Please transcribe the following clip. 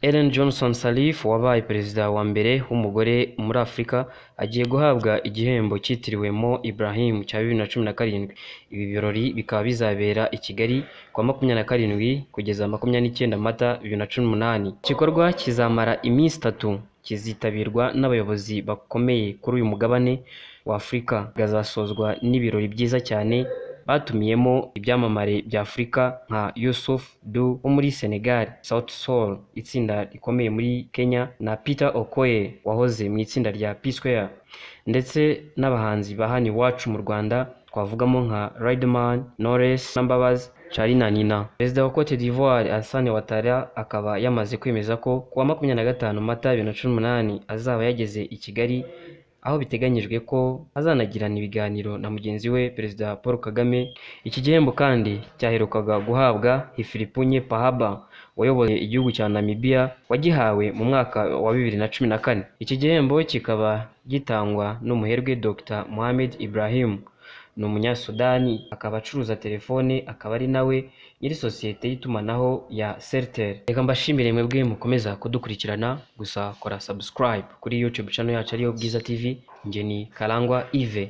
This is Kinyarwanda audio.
Ellen Johnson Sirleaf wabaye perezida wa mbere w'umugore muri Afurika agiye guhabwa igihembo cyitiriwe Mo Ibrahim cya 2017. Ibi birori bikaba bizabera i Kigali kuwa 27 kugeza 29 Mata 2018. Igikorwa kizamara iminsi 3, kizitabirwa n'abayobozi bakomeye kuri uyu mugabane wa Afurika, bikazasozwa n'ibirori byiza cyane batumiyemo ibyamamare bya Afurika nka Youssou N'Dour wo muri Senegal, Sauti Sol itsinda rikomeye muri Kenya na Peter Okoye wahoze mu itsinda rya P Square, ndetse n'abahanzi ba hano iwacu mu Rwanda twavugamo nka Riderman, Knowless na Mbabazi, Charly na Nina. Perezida wa Cote d'Ivoire Alassane Ouattara akaba yamaze kwemeza ko kuwa 25 Mata 2018 azaba yageze i Kigali, aho biteganyijwe ko azanagirana ibiganiro na mugenzi we Perezida Paul Kagame. Iki gihembo kandi cyaherukaga guhabwa Hifilipunye Pahaba wayoboye igihugu cya Namibia, wagihawe mu mwaka wa 2014. Iki gihembo kikaba gitangwa n'umuherwe Dr Mohamed Ibrahim, ni umunyasudani akaba acuruza telefone, akaba ari nawe nyiri sosiyete y'itumanaho ya Celtel. Reka mbashimire mwebwe mukomeza kudukurikirana, gusa kora subscribe kuri YouTube channel yacu ariyo Bwiza TV. Njye ni Karangwa Yves.